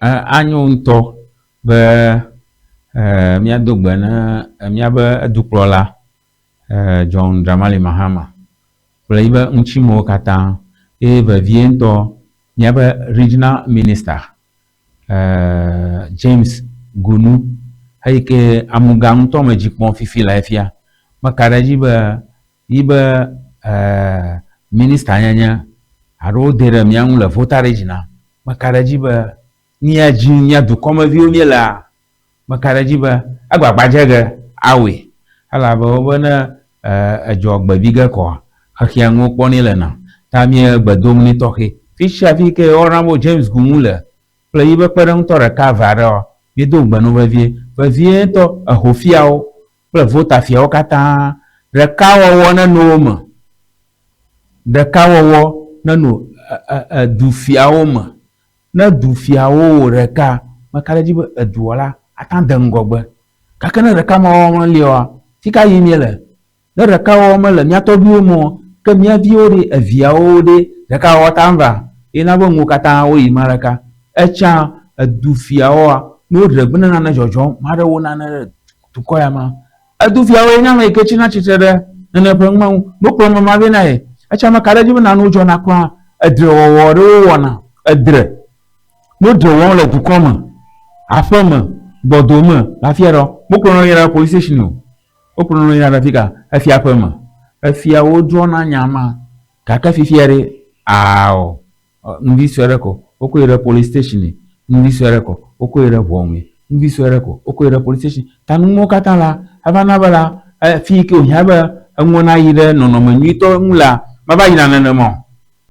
Anyo ŋutɔ be míado gbe na míaƒe dukplɔla John Dramani Mahama kple yiƒe ŋutimewo katã eye vevie ŋutɔ míaƒe Regional Minister James Gunu eyi ke amuga ŋutɔ me dzi kpɔm fifi lae fia. Meka ɖe edzi be yibe minista nyenye alo wodɛ ɖe mía ŋu le Volta Region a, meka ɖe edzi be mía dzi mía dukɔmeviwo míelea, meka ɖe edzi be egbagba dze ge awɔe elabe wobe ne edzɔ gbe vi ge kɔa, xexea nuwo kpɔnɛ lena. Ta mía gbe dom nɛ tɔxɛ. Fisia fi ke Honourable James Gumu le kple yibe kpeɖeŋutɔ ɖeka eve aɖewoa, míedo ŋugbe no vevie. Vevietɔ ehofiawo kple votafiawo katã, ɖekawɔwɔ neno wo me, ɖekawɔwɔ neno edufiawo me. Ne dufiawo wɔ ɖeka, meka ɖe edzi be edua la ate ŋu ade ŋgɔgbe. Gake ne ɖekamewɔwɔ meli oa, fi ka yim míele? Ne ɖekawɔwɔ mele mía tɔgbuiwo me o, ke mía viwo ɖe, eviawo ɖe, ɖekawɔwɔ ta va ye na be nuwo katã woyi ma ɖeka. Etsã edufiawoa, ne woɖe gbe ne nane dzɔdzɔm, maɖe wo nane ɖe dukɔ ya ma. Edufiawoe nye ame yi ke tsina tsitre ɖe nene ƒe nu ma ŋu. Ne wokplɔ ame ma vɛ na ye, etsã meka ɖe edzi be nanewo dzɔna kura. Edrewɔwɔ aɖewo wowɔna. Edre. Ne wodre wɔm le dukɔ me, aƒe me, gbɔdome le afi aɖeɔ, wokplɔna wo yina ɖe police station o. Wokplɔna wo yina ɖe afi ka? Efia ƒe me. Efiawo drɔ̃na nya ma. Gake fifia ɖe, ao. Ŋdi sue aɖe ko wokɔe yi ɖe police station, ŋdi sue aɖe ko wokɔe yi ɖe ʋɔnue, ŋdi sue aɖe ko wokɔe yi ɖe police station. Ta nu mawo katã la, eva na be la, fi yi ke wòhiã be enuwo nayi ɖe nɔnɔme nyuitɔ ŋu la, meva yina nenema o.